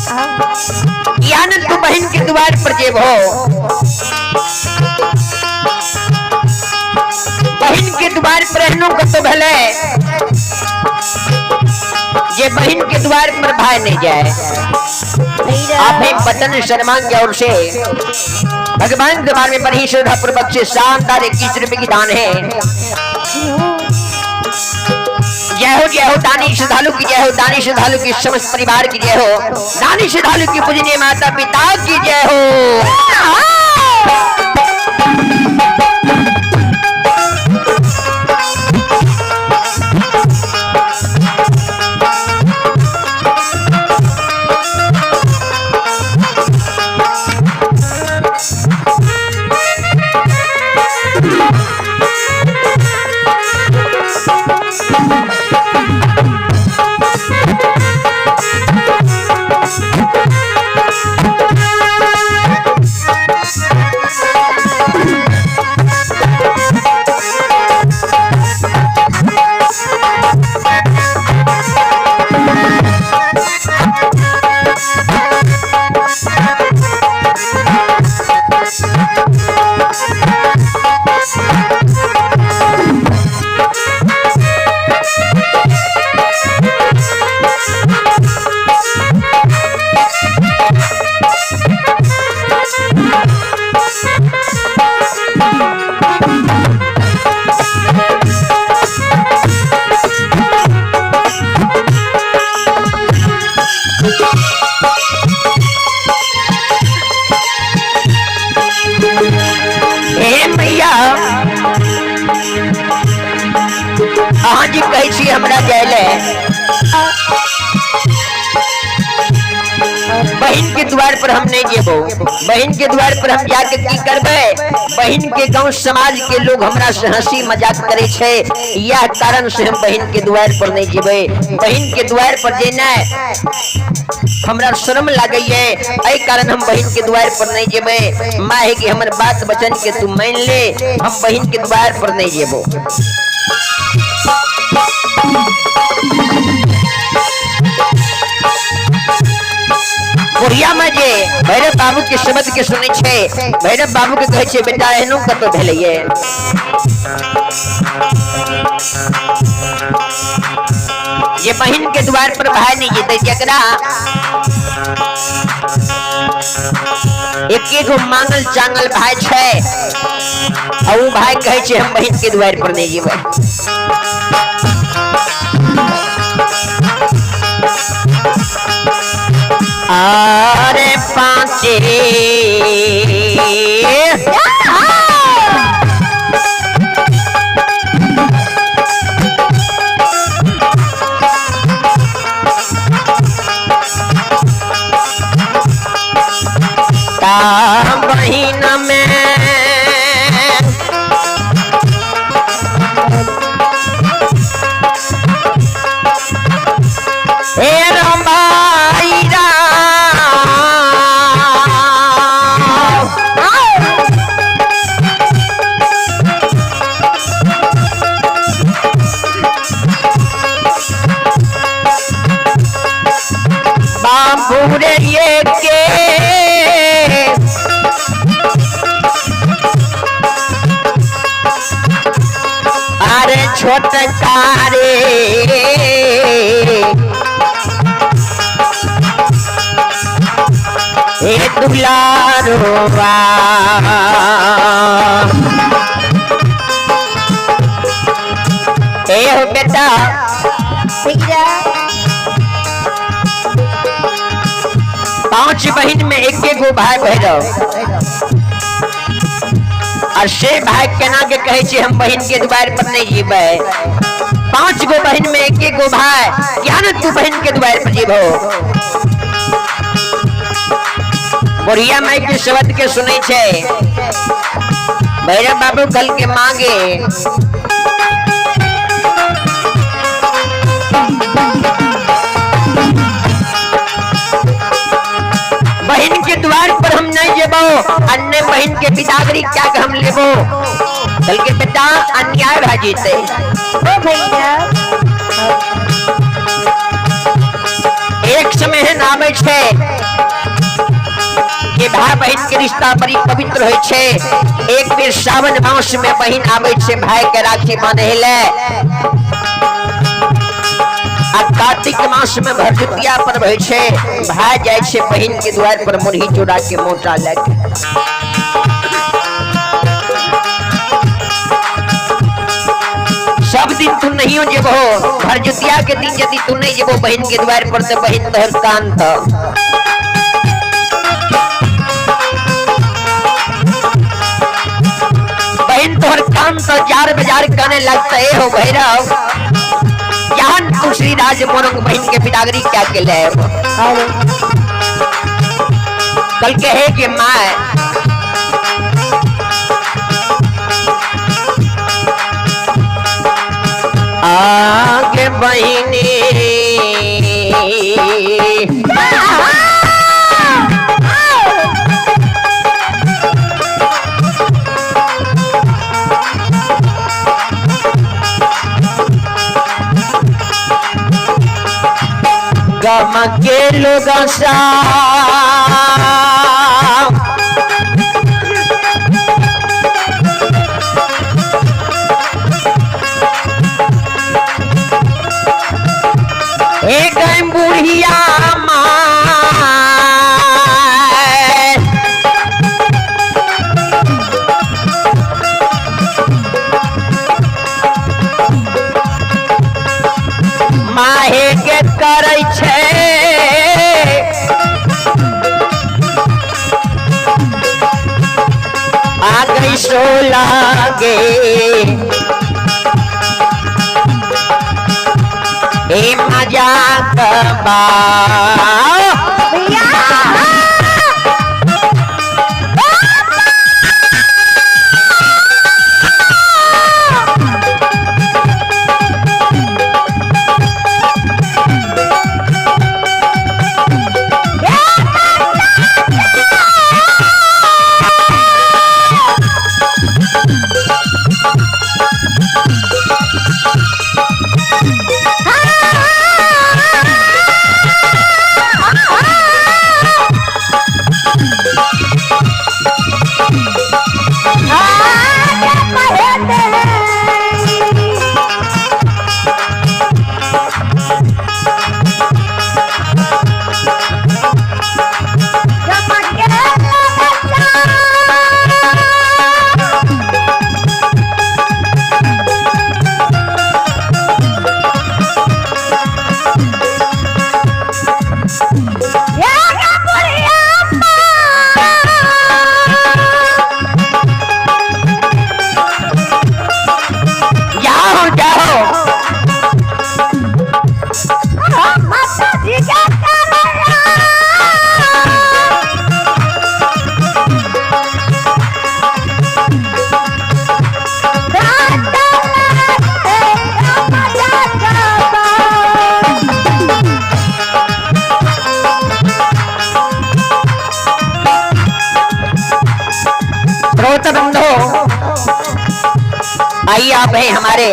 या न तू बहिन के द्वार पर जेबहो। बहिन के द्वार पर एहनो कतौ भेलै जे बहिन के द्वार पर भाई नहीं जाए। आप ही बटन शर्मा की ओर से भगवान दरबार में बड़ी श्रद्धा पूर्वक से शानदार 21 रुपए की दान है। जय हो जय हो दानी श्रद्धालु की जय हो, दानी श्रद्धालु की समस्त परिवार की जय हो, दानी श्रद्धालु की पूजनीय माता पिता की जय हो। हे मैया, अहाँ जी कहै छी हमरा जाय ले बहिन के द्वार पर हम नहीं जेबो। बहिन के द्वार पर हम जाके की करबै? बहिन के गांव समाज के लोग हमरा से हंसी मजाक करे छै, यह कारण से हम बहिन के द्वार पर नहीं जेबै। बहिन के द्वार पर जेनाइ हमरा शर्म लागैए, एहि कारण हम बहिन के द्वार पर नहीं जेबै। माय कि हमर बात वचन के तू मान ले, हम बहिन के द्वार पर नहीं जेबो। बुढ़िया में जे भैरव बाबू के शब्द के सुनै छै, भैरव बाबू के कहै छै बेटा एहनो कतौ भेलैये। जे बहिन के द्वार पर भाई नहीं जेतै, जकरा एके गो मांगल चांगल भाई छै, आ उ भाई कहै छै हम बहिन के द्वार पर नहीं जेबै। अरे पांचे ता बहिन में हे रमाई राम, बाबू रे ये के अरे छोटकारे हे दुलारुआ, ए हो बेटा पांच बहन में एक एक गो भाई भैरव, और से भाई केना के कहै छै हम बहन के द्वार पर नहीं जीबै। 5 गो बहन में एक एक गो भाई, क्या न तू बहन के द्वार पर जीबो। बुढ़िया माई के शब्द के सुनै छै भैरव बाबू, कल के मांगे बहन के द्वार पर हम नहीं जेबो, अन्य बहन के बिदागरी क्या के हम लेबो। कल के बेटा अन्याय भा जीते। ओ भैया एक समय है नामे छे जे भाई बहन के रिश्ता बड़ी पवित्र होइ छै। एक बेर सावन मास में बहन आबै छै भाई के राखी बांधे ले, आ कार्तिक मास में भरदुतिया पर्व होइ छै, भाई जाइ छै बहन के द्वार पर मुरही चूड़ा के मोटा लए के। सब दिन तू नहीं जेबो, भरदुतिया के दिन यदि तू नहीं जेबो बहन के द्वार पर तो बहन तोहर कान त। बहन तोहर कान तो जार बाजार काने लगता है हो भैरव। जहान तू श्री राज मोरंग बहन के बिदागरी क्या के ले कल के है कि माँ आगे बहिनी गम के लोग एक बुढ़िया माँ माहे के करै छै आ गई सो लागे ए मजाक बा। जाओ जाओ श्रोता बंधो, आइए आप हैं हमारे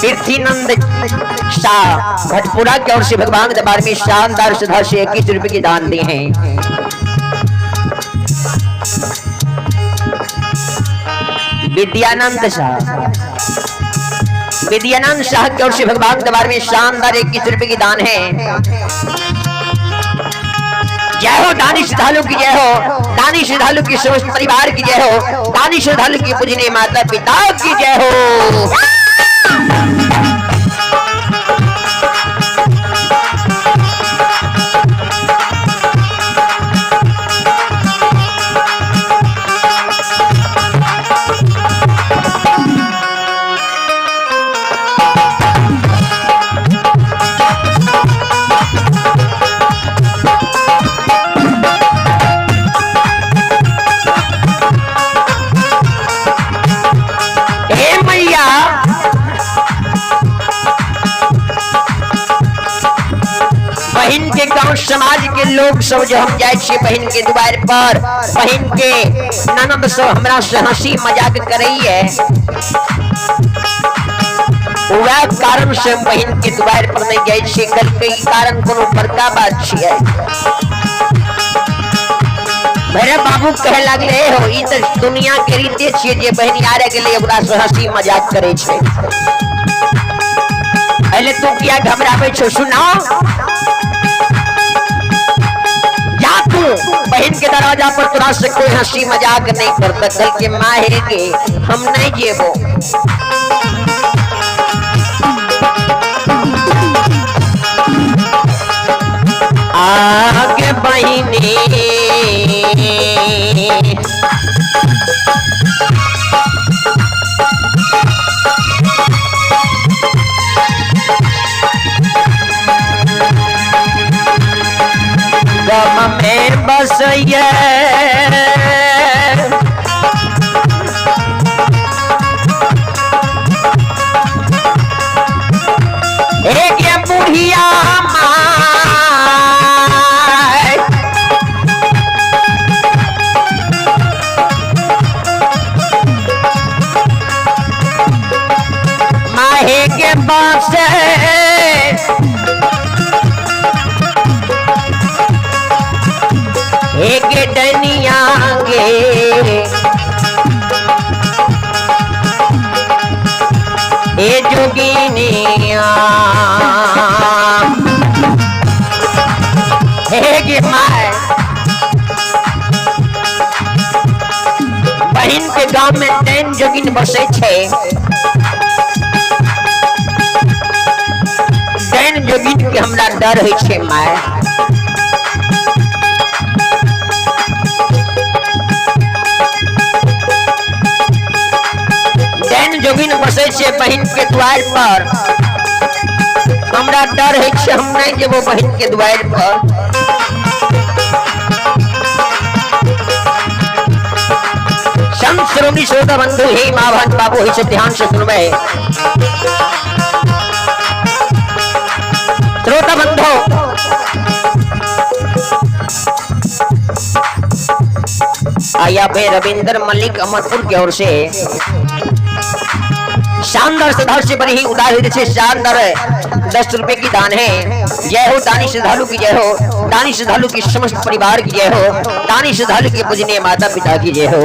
पृथ्वीनंद शाह भटपुरा की ओर से भगवान दरबार में शानदार श्रद्धा से 21 रुपए के दान दिए हैं। विद्यानंद शाह, विद्यानंद शाह की ओर से भगवान दरबार में शानदार 21 रुपए की दान है। जय हो दानी श्रद्धालु की जय हो, दानी श्रद्धालु की समस्त परिवार की जय हो, दानी श्रद्धालु की पूजनीय माता पिता की जय हो। हे मैया, बहिन के गांव समाज के लोग सब जो हम जाए छियै बहिन के द्वार पर, बहिन के ननद सब हमरा से हंसी मजाक करैये। वएह कारण से हम बहिन के द्वार पर नहीं जाइ छियै। कहलकै ई कारण कोनो बड़का बात छियै? भैरव बाबू कहे लागले, हे हो, ई तऽ दुनिया के रीते छियै, जे बहिनियारे गेलै ओकरा से हंसी मजाक करै छै। पहले तू किया घबराबै छौ? सुनाओ, जा तू बहन के दरवाजा पर, तोरा से कोई हंसी मजाक नहीं करता। कल के माहे के हम नहीं जेबो। आगे बहिनी गम में बसैया, एक ये बुढ़िया माय, माहे के बाप से एक डनिया गे, ए जोगिनिया, हे गे my, बहिन के गांव में 3 जोगिन बसे छे। 3 जोगिन के हमरा डर होइ छे my. 3 जोगिन बसे छे बहिन के द्वार पर, हमरा डर होइ छे, हम नहीं जेबो बहिन के द्वार पर। संत श्रोमणी श्रोता बंधु, हे माँ बहन बाबू, हे सब ध्यान से सुनबे श्रोता बंधु। आया बे रविंद्र मल्लिक अमरपुर की ओर से शानदार श्रद्धालु से बड़ी ही उदार हृदय से शानदार 10 रुपए की दान है। जय हो दानी श्रद्धालु की जय हो, दानी श्रद्धालु की समस्त परिवार की जय हो, दानी श्रद्धालु के पूजनीय माता पिता की जय हो।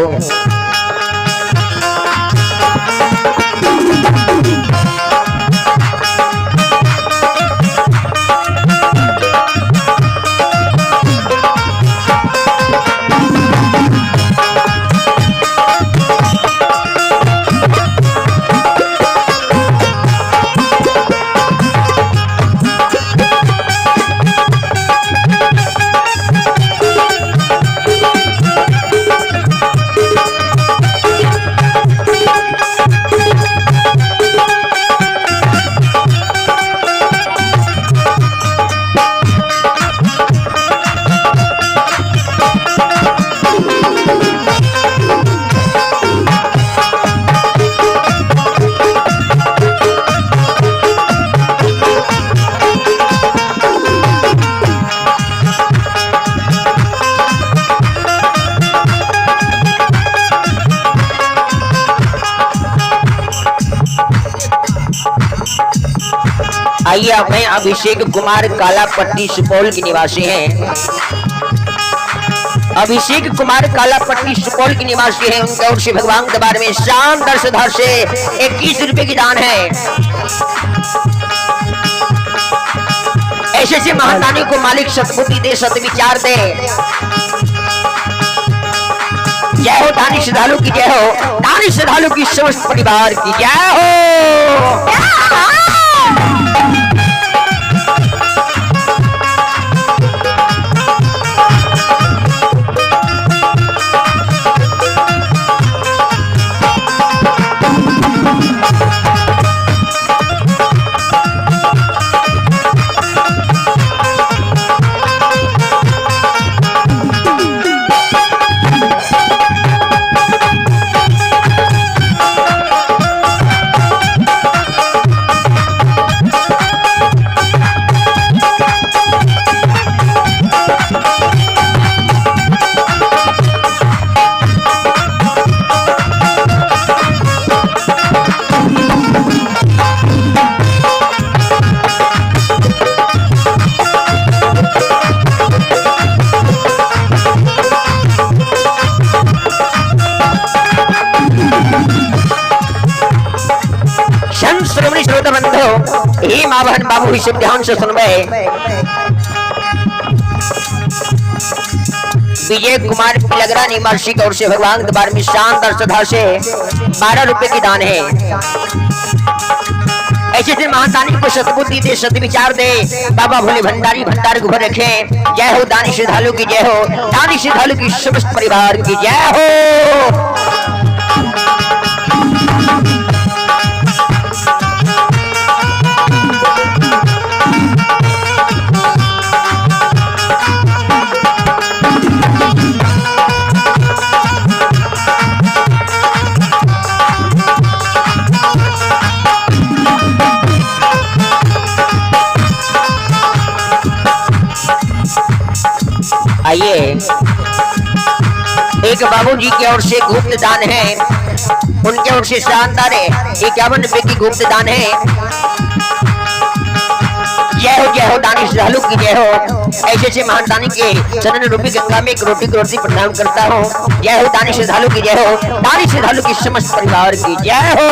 आइए, मैं अभिषेक कुमार कालापट्टी सुपौल के निवासी हैं। अभिषेक कुमार कालापट्टी सुपौल के निवासी हैं। उनका ओर से भगवान दरबार में शानदार श्रद्धा से 21 रुपए की दान है। ऐसे ऐसे महान दानी को मालिक सद्बुद्धि दे, सद्विचार दे। जय हो दानी श्रद्धालु की जय हो, दानी श्रद्धालु की समस्त परिवार की जय हो। अभी सब ध्यान से सुनबै। विजय कुमार पिलगरा निवासी की ओर से भगवान दरबार में शानदार श्रद्धा से 12 रुपए की दान है। ऐसे से महादानी को सद्बुद्धि दे, सद्विचार दे, बाबा भोले भंडारी भंडार को भर रखे। जय हो दानी श्रद्धालु की जय हो, दानी श्रद्धालु की समस्त परिवार की जय हो। आइए, एक बाबूजी की ओर से गुप्त दान है, उनके ओर से शानदार है 51 रुपए की गुप्त दान है। जय हो, जय हो दानी श्रद्धालु की जय हो। ऐसे ऐसे महान दानी के चरण रूपी गंगा में एक रोटी रोटी प्रणाम करता हूँ। जय हो दानी श्रद्धालु की जय हो, दानी श्रद्धालु की समस्त परिवार की जय हो।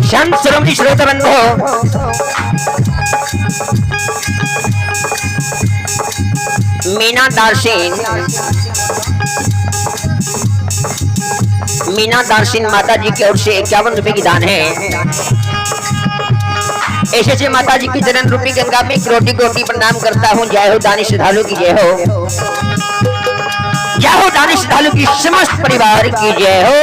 संत शिरोमणि श्रोता बंधु, मीना दार्शिन, मीना दार्शिन माता जी की ओर से 51 रुपए की दान है। ऐसे ऐसे माता जी की चरण रूपी गंगा में रोटी रोटी प्रणाम करता हूँ। जय हो दानी श्रद्धालु की जय हो, जय हो दानी श्रद्धालु की समस्त परिवार की जय हो।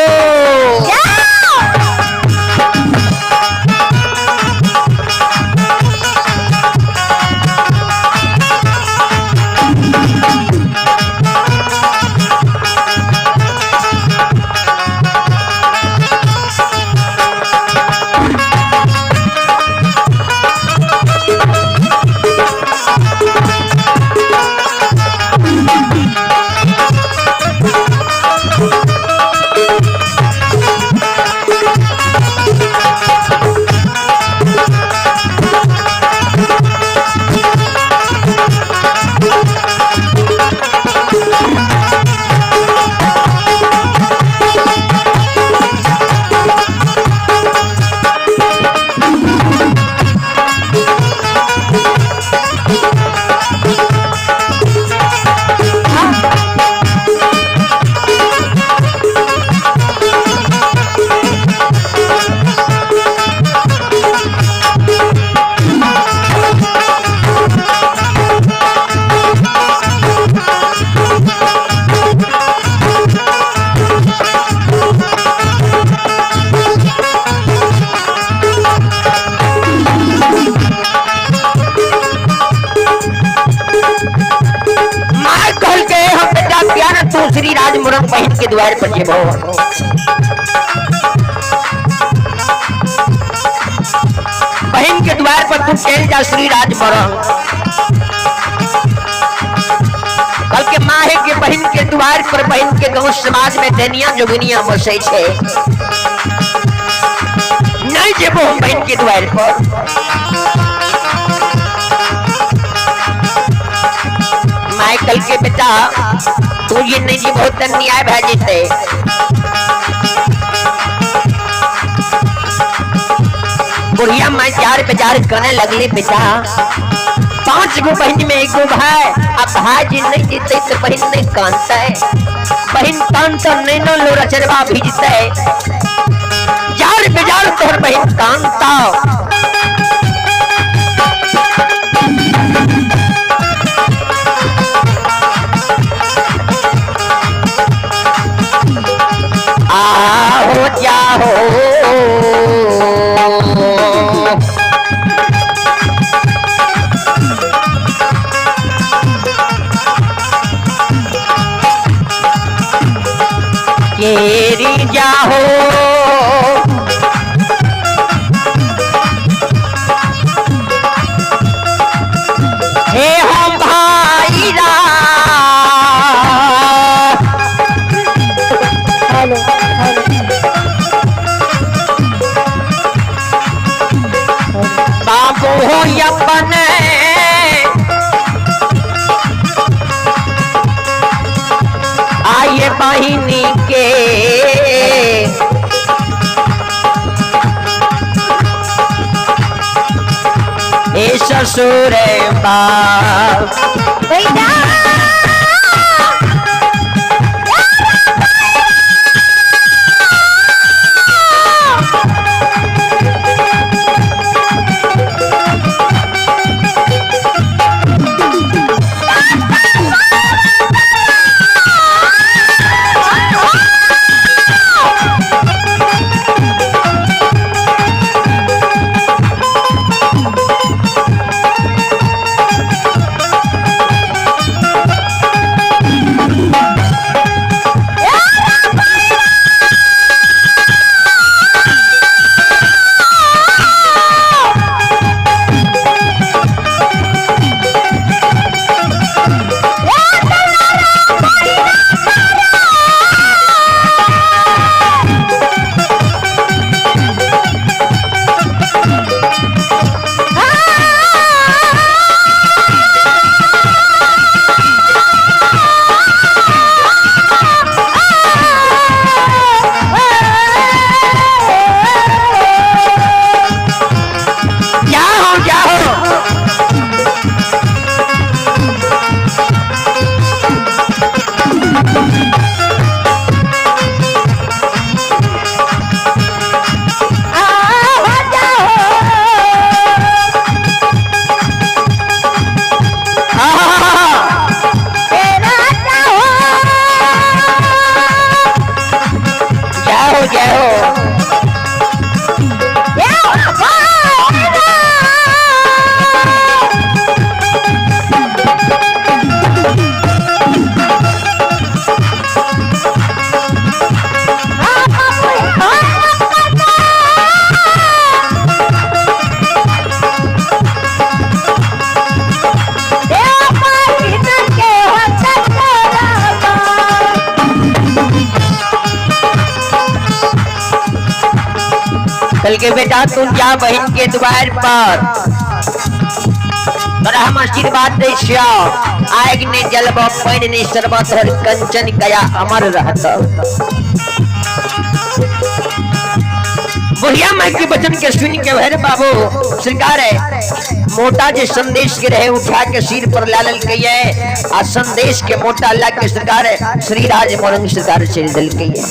मार कहल के हम बेटा प्यार तू श्री राज मुरंग बहन के द्वार पर जेबो। बहन के द्वार पर तू चल जा श्री राज मुरंग। कल के माहे के बहन के द्वार पर बहन के गांव समाज में दनिया जोगिनिया बसै छे, नहीं जेबो हम बहन के द्वार पर। माइकल के बेटा तू ये नहीं जी बहुत अन्याय भए जेतै। बुढ़िया माई जार बेजार करने लगली, बेटा 5 गो बहन में 1 गो भाई, अब भाई जी नहीं जीते तो बहन नहीं कानते, बहन कानता नहीं नो लोरा चरवा भीजते, जार बेजार तोहर बहन कानता। आहो जाहो केरी जाहो हे हम भाई रा। हेलो हेलो बाबू हो अपन आइए बहिनी के हे ससुर बाप। बेटा जाओ जाओ आहो जाहो आहा, तेरा जाहो जाओ जाओ कल के बेटा तुम जा बहन के द्वार पर, तोरा हम आशीर्वाद दै छियौ, आगि ने जलब पानि ने सरब, तोहर कंचन कया अमर रहत। बुढ़िया माई के वचन के सुन के भैर बाबू सरकार है मोटा जे संदेश के रहे उठा के सिर पर लालल के है, आ संदेश के मोटा ला के सरकार है श्री राज मोरंग सरकार चल दल के है।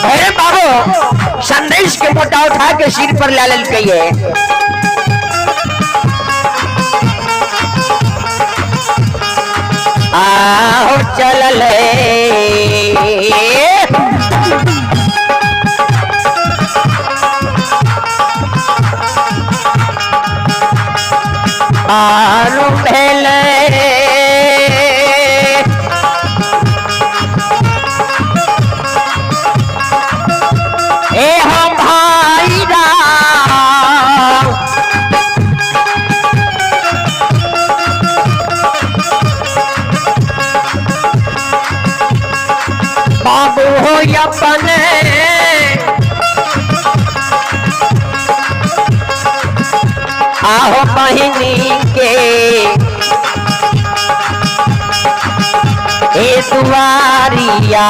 अरे बाबू संदेश के मोटा उठा के सिर पर लालल के है। आहो चलल आरू भेले। अपने आहो बहिनी के ए दुआरिया।